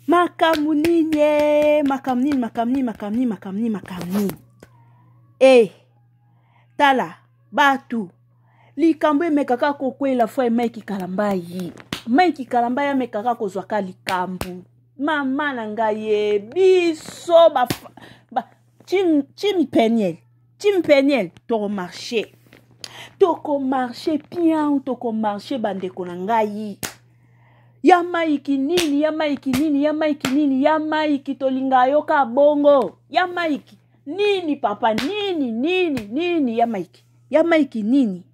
Makambo nini eh, makambo nini, makambo nini, makambo nini, makambo nini, makambo nini e tala bato likambo emekaka kokwela fo Mike Kalambayi. Mike Kalambayi amekaka kozwa ka likambo. Mama na ngai ye biso ba, ba team, team Peniel, team Peniel, tokomarche, tokomarche pian, tokomarche bandeko na ngai. Ya Mike nini, ya Mike nini, ya Mike nini, ya Mike tolinga yo ka bongo. Ya Mike nini papa, nini nini nini, ya Mike, ya Mike nini,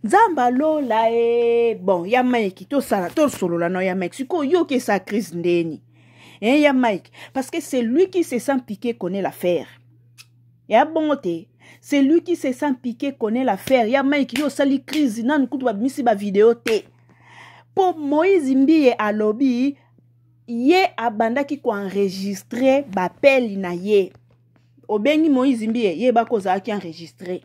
Nzambe alola e. Bon, ya Mike, tosala tosolola na ya Mike sikoyo, yoki esa crise ndeni hein, ya Mike, parce que c'est lui qui se sent piqué connaît l'affaire. Ya bongo te, c'est lui qui se sent piqué connaît l'affaire. Ya Mike, yo osali crise nanu kutu babimisi bavideo te, mpo Moïse Mbiye alobi ye abandaki koenregistre bapeli na ye. Obengi Moïse Mbiye, ye bako ozalaki enregistre.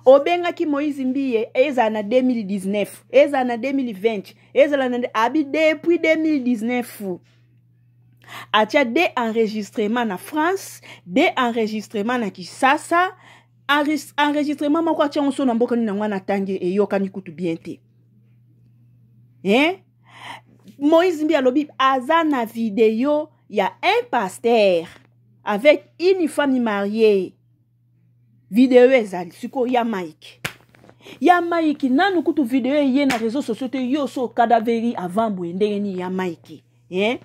Obengaki Moïse Mbiye ezala na 2019, ezala na 2020, ezala na abi depuis 2019 atia de enregistrement na France, de enregistrement na Kisasa, enregistrement moko atia yango so na mboka nini yango wana atangi eyokani kutu bien te, hein? Moïse Mbiye alobi aza na video ya un pasteur avec une femme mariée, video ezali sikoyo. Ya Mike, ya Mike, nanu kutu video eye na réseau sociaux te, yo so cadaveri avant boye ndenge nini ya Mike, hein?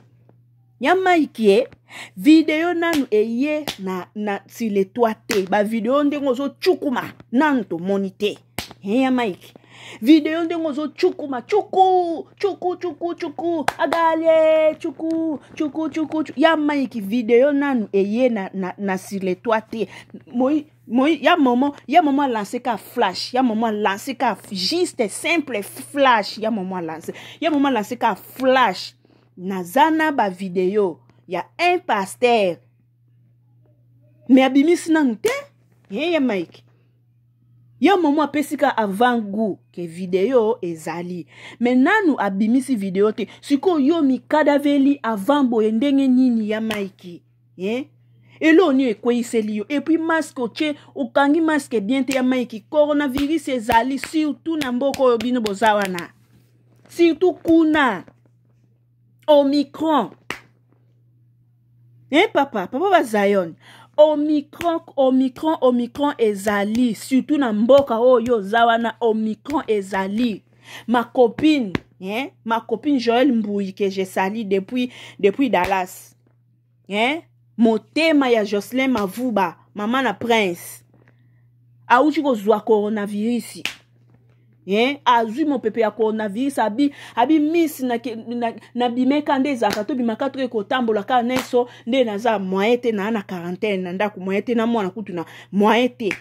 Ya Mike ye video nanu eye na sur le toit te, bavideo ndenge ozocukuma nanu tomoni te, hein? Ya Mike, video ndenge ozocukuma cuku cuku cuku cuku agalie cuku cuku cuku. Ya Mike, video nanu eye na sur le toit te. Moi moi ya momo, ya momo alancé ka flash, ya momo alancé ka juste simple flash, ya momo alancé, ya momo alancé ka flash. Naza na bavideo ya un pasteur, me abimisi nanu te ye. Ya Mike, ye momo apesi ka avant goût ke video ezali, me nanu abimisi video te. Sikoyo yo mikadaveli avant boye ndenge nini ya Mike, ye? Eloko nini ekweyiseli yo? Et puis masque otie, okangi masque bien te. Ya Mike, coronavirus ezali surtout na mboka oyo bino boza wana, surtout kuna Omicron, eh papa, papa bazayon, Omicron, Omicron, Omicron ezali surtout na mboka oyo oza wana. Omicron ezali. Ma copine, hein? Ma copine Joël Mbouyi que je salue depuis Dallas, hein? Motema ya Jocelyn Mavuba, mama na Prince, awuti kozwa coronavirus, hein? Azwi mopepe ya coronavirus. Abi miss na bimeka nde ezalaka tobimaka, toke kotambola kaka neso nde naza moyen te, naa na quarantaine na ndako, moyen te na mwana kutu na moyen te,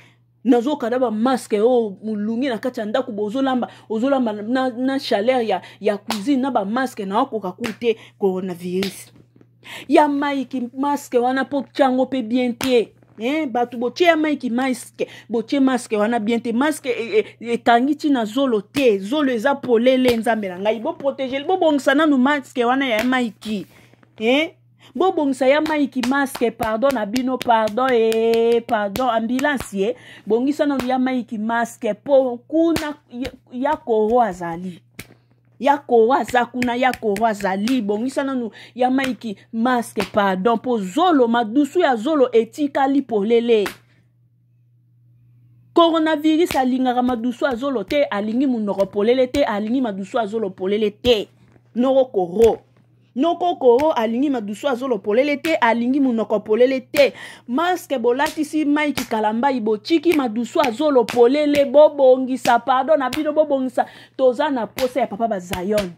nazokada bamasque oyo molungi na kati ya ndako, bozolamba, ozolamba na chaleur ya cuisine na bamasque, naokoka ku te coronavirus. Ya Mike, masque wana mpo tiango mpe bien te, eh, bato botie ya Mike masque, botie masque wana bien te, masque ekangi e, e, ntina zolo te, zolo eza polele. Nzambe na ngai, boprotege, bobongisa nanu masque wana ya Mike, eh? Bobongisa ya Mike masque, pardon na bino, pardon e, pardon. Ambulance ye bongisa nanu ya Mike masque, mpo kuna ya koro azali, ya koro aza kuna, ya koro azali. Bongisa nanu ya Mike masque, pardon, mpo zolo, madusu ya zolo etikali polele. Coronavirus alingaka madusu ya zolo te, alingi monoko polele te, alingi madusu ya zolo polele te. Noko koro, noko koro alingi madusu ya zolo polele te, alingi monoko polele te. Masque bolatisi Mike Kalambai, botiki madusu ya zolo polele. Bobongisa, pardon na bino, bobongisa. Toza na posa ya papa bazayon,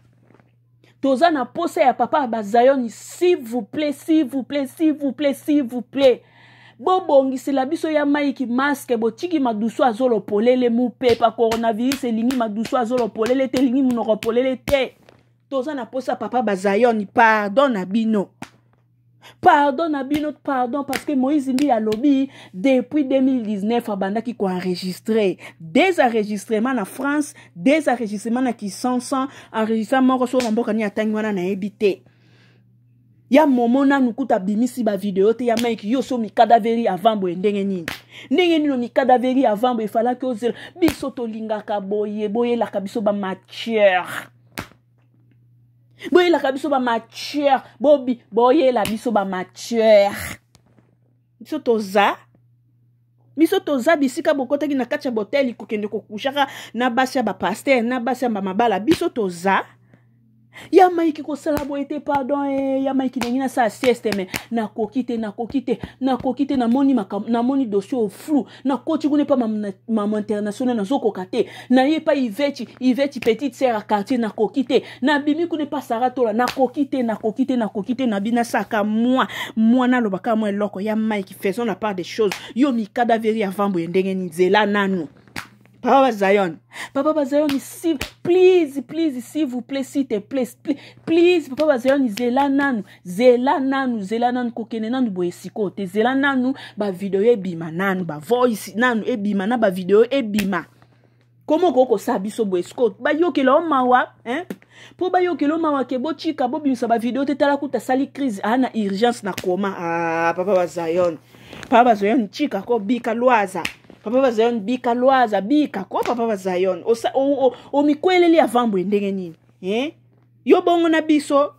toza na posa ya papa bazayon. S'il vous plaît, s'il vous plaît, s'il vous plaît, s'il vous plaît, bobongisela biso ya Mike masque. Botiki madusu azolo polele, mopepa coronavirus elingi madusu azolo polele te, elingi monoko polele te. Toza na posa papa bazayon, pardon na bino, pardon na bino, pardon, parce que Moïse Mbi alobi depuis 2019 abandaki koenregistre des enregistrements na France, des enregistrements na Kisansan, enregistrement moko so na mboka nini atangi wana nayebi te. Ya momo nanu kuta abimisi bavideo te. Ya Mike, yo so mikadaveri avant boye ndenge nini? Ndenge nini omikadaveri avant boye? Efalaki ozela. Biso tolingaka boye, boyelaka biso bamatière, boyelaka biso bamatière, bobi boyela biso bamatière. Biso toza, biso toza bisika bokotaki na kati ya boteli kokende kokushaka na basi ya bapaster, na basi ya bamabala. Biso toza. Ya Maiki, kosala boye te, pardon. Ya Maiki, ndenge nasala sieste, me nakoki te, nakoki te, nakoki te. Namoni makambo, namoni dossier au flou. Nakoti kuna epa mama international, nazokoka te. Naye epa Iveti, Iveti petite sœur ya quartier, nakoki te. Nabimi kuna epa Sara Tola, nakoki te, nakoki te, nakoki te. Nabi nasaka mwa mwa, nalobaka mwa eloko. Ya Mike, faisons la part des choses. Yo mikadaveri avant boye ndenge nini? Nzela nanu. Papa Bazayon, papa Bazayon, si, please, please, s'il vous plaît, s'il te plaît, please, papa Bazayon, zela nanu, zela nanu, zela nanu, kokende nanu boye sikoyo te, zela nanu, bavideo ebima nanu, bavoice nanu ebima na bavideo ebima. Komo okoki kosala biso boye sikoyo? Bayokela o mawa, hein? Mpo bayokela o mawa ke botika bobimisa bavideo te. Tala kuta asali crise, aa na urgence na koma. Ah, papa Bazayon, papa Bazayon, tika ko bika lwaza. Papa Bazayon, bika lwaza, bika ko. Papa Bazayon, omikweleli avant boye ndenge nini, eh? Yo bongo na biso,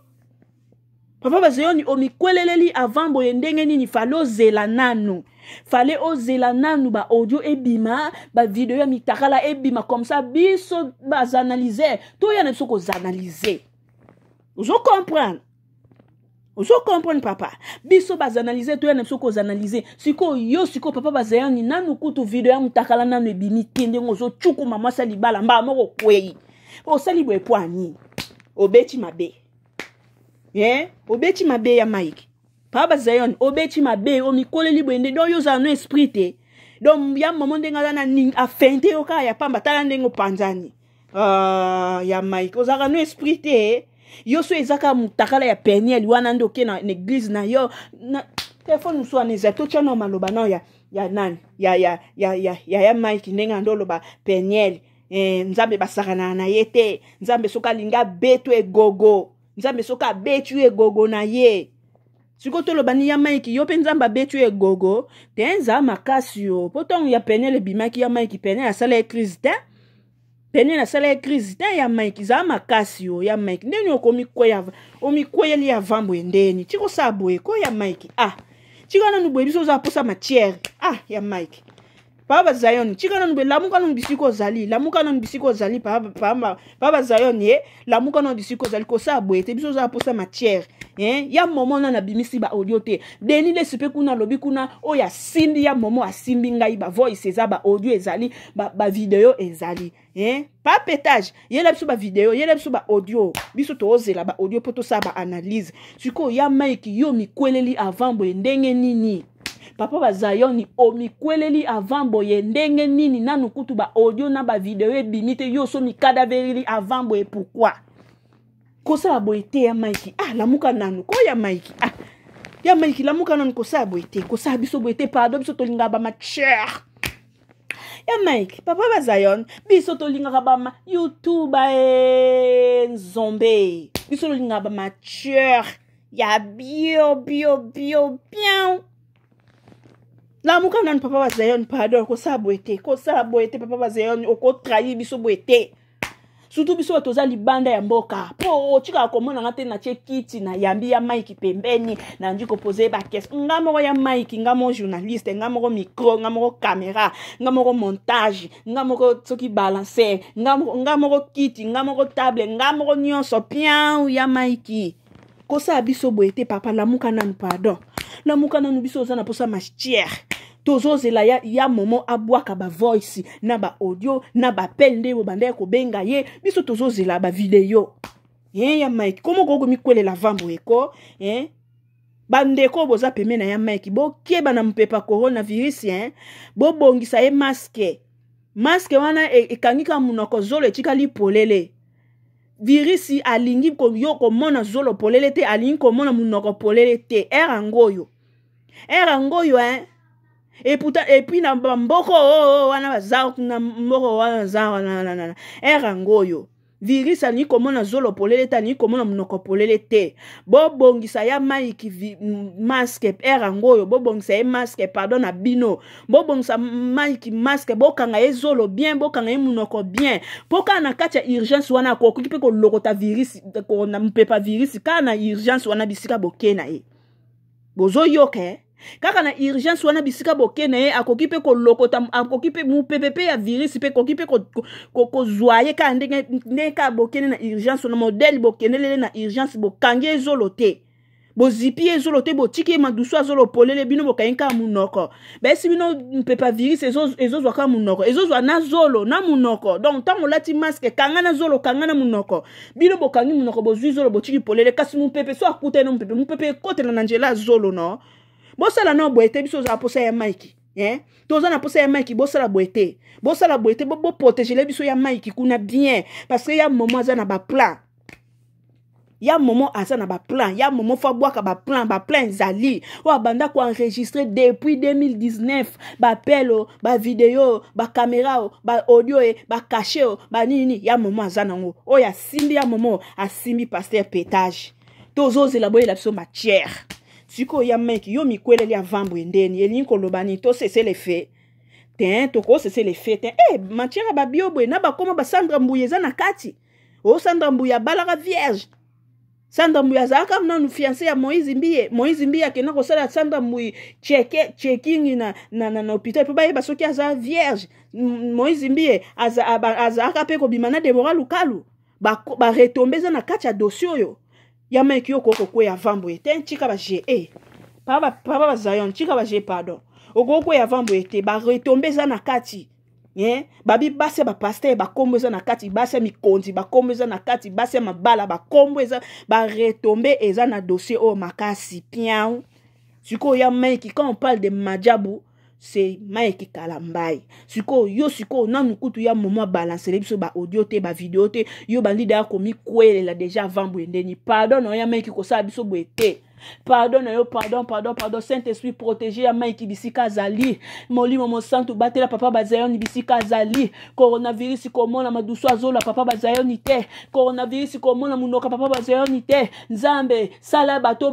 papa Bazayoni, omikweleleli avant boye ndenge nini? Fale ozela nanu, fale ozela nanu baaudio ebima, bavideo ya mitakala ebima, comme ça biso bazanalyse, toya na biso kozanalyse. Ozo comprendre? Ozo comprendre, papa? Biso bazanalyse, toya na biso kozanalyse. Sikoyo yo, sikoyo papa Bazayani, nanu kutu video ya mutakala nanu ebimi te, ndenge ozocukuma mwasi ya libala, mbala moko okwei, osali boye po anini? Obeti mabe, yeah? Obeti mabe ya Mike. Papa Bazayon, obeti mabe, omikoleli boye nde. Donc yo ozala no esprit te. Donc ya momo, ndenge aza na ning afente yo kaka ya pamba, tala ndenge opanzani. Ya Mike, ozalaka no esprit te. Yo so eza kaka motakala ya Peniel wana nde oke na église na yo na telefone mosusu wana eza. Totya nao maloba nao ya nani ya Mike, ndenge ando oloba Peniel, Nzambe basakanaka na ye te. Nzambe soki alingi abeto egogo, Nzambe soki abeti yo egogo na ye. Sikoyo toloba ni ya Mike, yo mpe Nzambe abeti yo egogo te? Nza makasi yo, mpo ntango ya Peniel ebimaki, ya Mike, Peniel asala ye crise te, Peniel asala ye crise te. Ya Mike, zala makasi yo. Ya Mike, ndeni okomikweya, omikweyeli ya vambo ndeni? Tika osala boye ko, ya Mike. Ah, tika nanu boye, biso oza posa matière. Ah, ya Mike, papa Bazayon, tika nanu boye, lamuka nanu bisika ozali, lamuka nanu bisika ozali. Papa Bazayon, ye lamuka nanu bisika ozali, kosala boye te, biso oza posa matière, eh? Ya momo nanu abimisi baaudio te. Denis Lesi mpe kuna alobi kuna oyo asimbi ya momo, asimbi ngai bavoice eza, baaudio ezali, bavideo ba ezali, eh? Pa pétage, yela biso bavideo, yela biso baaudio, biso toozela baaudio mpo tosala baanalyse. Sikoyo ya Mike, yo mikweleli avant boye ndenge nini? Papa Bazayoni, omikweleli avant boye ndenge nini? Nanu kutu baaudio na bavideo ebimi te, yo so mikadaverili avant boye, pourquoi kosala boye te, ya Mike? Ah, lamuka nanu ko, ya Mike. Ah, ya Mike, lamuka nanu, kosala boye te, kosala biso boye te, pardon. Biso tolingaka bamatière, ya Mike. Papa Bazayon, biso tolingaka bama YouTube e nzombe, biso tolingaka bamatière ya bio bio bio bien. Lamuka nanu, papa Bazayon, pardon, kosala boye te, kosala boye te, papa Bazayon, okotrahir biso boye te, surtout biso bato toza libanda ya mboka. Mpo otikaka komona nga te, natie kiti, nayambi ya Mike pembeni, nandi kopose ye baquestion nga moko. Ya Mike, nga moko journaliste, nga moko micro, nga moko caméra, nga moko montage, nga moko soki balancer, nga moko kiti, nga moko table, nga moko nyonso pian. Ya Mike, kosala biso boye te, papa. Lamuka nanu, pardon, lamuka nanu. Biso oza na mposa matière, tozozela ya momo abwaka bavoice na baaudio na bapele nde bobanda kobenga ye. Biso tozozela bavideo ye. Ya Mike, komo koki komikwelela vambo eko, eh? Bandeko boza pembeni na ya Mike, bokeba na mopepa coronavirus, hein? Bobongisa ye masque. Masque wana ekangi kaka monoko, zolo etikali polele. Virisi alingi yo komona zolo polele te, alingi komona monoko polele te. Ere yango oyo, ere yango oyo, hein? Et pourtant, et puis na bamboko oyo wana baza kuna, mboko wana baza wana, ere yango oyo. Virus alingi komona zolo polele te, alingi komona monoko polele te. Bobongisa ya Mike masque ere yango oyo, bobongisa ye masque, pardon na bino, bobongisa Mike masque, bokanga ye zolo bien, bokanga ye monoko bien, mpo kaka na kati ya urgence wana akoki mpe kolokota virus, mpepa virus kaka na urgence wana bisika boke na ye. Bozoyoka eh? Kaka na urgence wana bisika boke na ye, akoki mpe kolokota, akoki mpe mopepe mpe ya virus mpe ekoki mpe kozwa ye kaka ndenge ndenge kaka bokende na urgence wana, modele bokendelele na urgence, bokangi ye zolo te, bozipi ye zolo te, botiki ye madusu azolo polele, bino bokangi kaka monoko, bayesi bino mpepa virus ezozwa kaka monoko, ezozwa na zolo na monoko. Donc ntango olati masque, kanga na zolo, kanga na monoko. Bino bokangi monoko, bozwi zolo, botiki polele, kasi mopepe so akutani na mopepe, mopepe ekotela na nzela ya zolo. No, bosala no boye te. Biso ozala posa ya Mike, eh? Toza na posa ya Mike. Bosala boye te, bosala boye te. Boprotegele biso ya Mike kuna bien, parce que ya momo aza na baplan, ya momo aza na baplan, ya momo fo abwaka baplan. Baplan ezali oyo abanda koenregistre depuis 2019, bapele o, bavideo, bakamera o, baaudio e, bakashe o, banini. Ya momo aza nango oyo asimbi, ya momo asimbi paster petage. Tozozela boyela biso matière sikoyo. Ya Mike, yo mikweleli avant boye ndeni elingi koloba nini? Tosesele fe te, tokosesele fe te. E matière ya babio boye na bakoma basandra mbuya eza na kati. O Sandra Mbuya abalaka vierge. Sandra Mbuya azalaka nanu fiancé ya Moïse Mbiye. Moïse Mbiye akenda kosala Sandra Mbuyi cheke checking na hôpital mpo bayeba soki aza vierge. Moïse Mbiye azalaka mpe kobima na Deborah Lukalu. Baretombe eza na kati ya dossier oyo. Ya Mike, yo okoki kokweya avant boye te. Tika ba ge papa, papa bazayon, tika ba ge, pardon. Okoki kokweya avant boye te. Baretombe eza na kati, eh? Babi basi ya bapaster, bakombo eza na kati, basi ya mikonzi, bakombo eza na kati, basi ya mabala, bakombo eza, baretombe eza na dossier oyo makasi piau. Sikoyo ya Mike, quand on parle de majabu, c'est Mike Kalambai. Sikoyo yo, sikoyo nanu kutu ya momo abalancele biso baaudio te, bavideo te, yo bandi daya komikwelela déjà avant boye ndeni. Pardon na yo ya Mike, kosala biso boye te. Pardon na yo, pardon, pardon, pardon. Saint Esprit, protégé ya Mike bisika azali. Molimo Mosantu, batela papa bazayoni bisika azali. Coronavirus komona madusu azola papa bazayoni te, coronavirus komona monoka papa bazayoni te. Nzambe, sala bato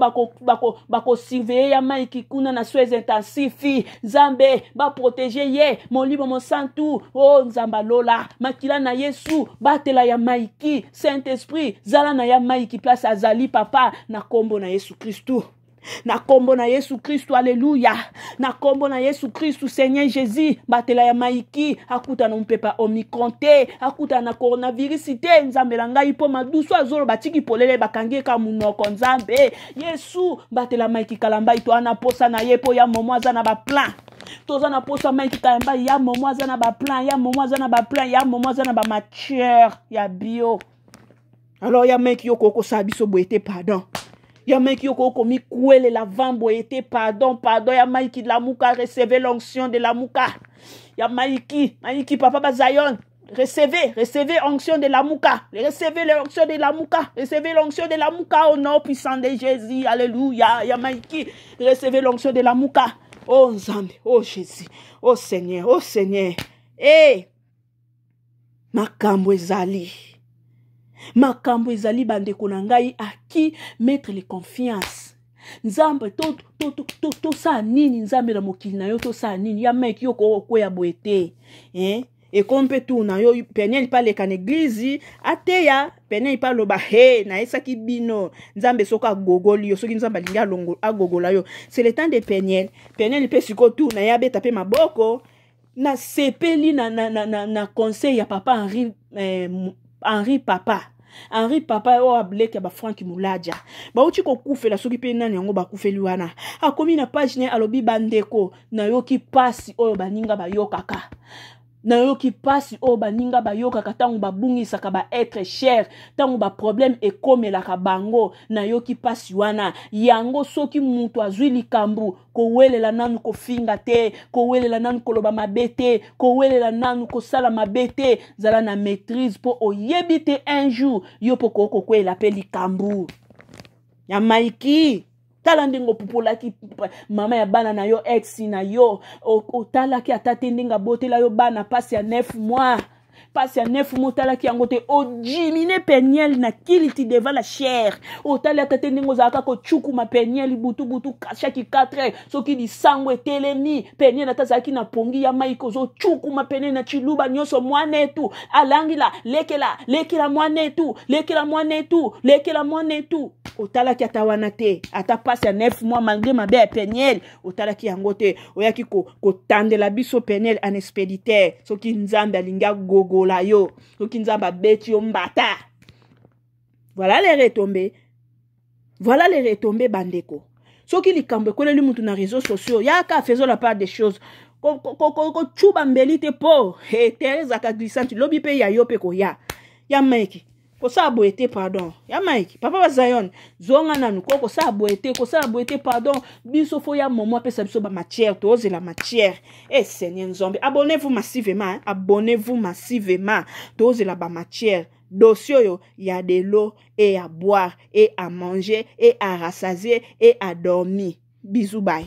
bakosurveille ya Mike kuna na soins intensifs. Nzambe, baprotege ye. Molimo Mosantu o, oh, Nzambe alola, makila na Yesu batela ya Mike. Saint Esprit, zala na ya Mike place azali, papa, na nkombo na Yesu Kristu, na nkombo na Yesu Kristu. Aleluya, na nkombo na Yesu Kristu. Seigneur Jésus, batela ya Maiki, akutana mpepa Omicron te, akutana na coronavirus te. Nzambe na ngai, mpo madusu azoloba tiki polele, bakangi ye ka monoko. Nzambe Yesu, batela Maiki Kalambai. To ana posa na ye, mpo ya momo aza na baplan. Toza na posa Maiki Kalambai. Ya momo aza na baplan, ya momo aza na baplan, ya momo aza na bamatière ya bio. Alors ya Mike, yo kokosala biso boye te, pardon. Ya Mike, yo kokomikwelela avant boye te, pardon, pardon. Ya Mike, lamuka, recevez l'onction de Lamuka. Ya Mike, Mike, papa bazayon, recevez, recevez onction de Lamuka, recevez l'onction de Lamuka, recevez l'onction de Lamuka au nom puissant de Jésus. Alléluia. Ya Mike, recevez l'onction de Lamuka. Oh Nzambe, oh Jésus, oh Seigneur, oh Seigneur. Eh, makambo ezali, makambo ezali, bandeko na ngai. À qui mettre les confiance? Nzambe, tosala nini? Nzambe na mokili na yo, tosala nini? Ya Mike, yo kokweya boye te, eh? Ekomi mpe tour na yo. Peniel mpe aleka na église, ateya. Peniel mpe aloba: "He, nayesaki bino." Nzambe soki agogoli yo, soki Nzambe alingi agogola yo, c'est le temps de Peniel. Peniel mpe sikoyo tour na ye, abeta mpe maboko. Nasepeli na conseil ya papa Henri, Henri, papa Henri, papa oyo ableki ya bafranki Mulaja bauti kokufela, soki mpe nani yango bakufeli wana. Akomi na page na ye, alobi: "Bandeko, nayoki mpasi oyo baninga bayokaka, nayoki mpasi oyo baninga bayokaka ntango babungisaka baêtre cher, ntango baproblème ekomelaka bango. Nayoki mpasi wana. Yango soki moto azwi likambo, kowelela nanu kofinga te, kowelela nanu koloba mabe te, kowelela nanu kosala mabe te. Zala na maîtrise, mpo oyebi te, un jour yo mpo koki kokweyela mpe likambo." Ya Maiki, tala ndenge opupolaki mama ya bana na yo, ex na yo. Otalaki ata te ndenge abotela yo bana, mpasi ya 9 mois. Pasi ya 9 mois otalaki yango te. Ojimine Peniel na kiliti devant la chair. Otali ata te ndenge ozalaka kocukuma Peniel butu butu chaque 4 heures. Soki lisango etelemi, Peniel ata azalaki na pongi ya Mike, ozocukuma Peniel na chiluba nyonso. Mwanetu alangila lekela lekela, mwanetu lekela, mwanetu lekela, mwanetu. Otalaki ata wana te, ata pasi ya 9 mois, malgré mabe ya Peniel, otalaki yango te. Oyaki kotandela biso Peniel en expéditeur. Soki Nzambe alingi agogola yo, soki Nzambe abeti yo mbata, voilà les retombées, voilà les retombées. Bandeko, soki likambo ekweleli mutu na réseaux sociaux, yaka, faisons la part des choses. Kocuba mbeli te, mpo terre ezalaka glissante. Lobi mpe ya yo mpe koya ya Mike. Kosala boye te, pardon. Ya Mike, papa bazayon, zonga nanu ko kosala boye te, kosala boye te, pardon. Biso fo ya momo apesa biso bamatière, tozela matière. E Seigneur Nzambe, abonnez-vous massivement, hein? Abonnez-vous massivement, tozela bamatière. Dossier oyo ya de l'eau et à boire et à manger et à rassasier et à dormir. Bisous, bye.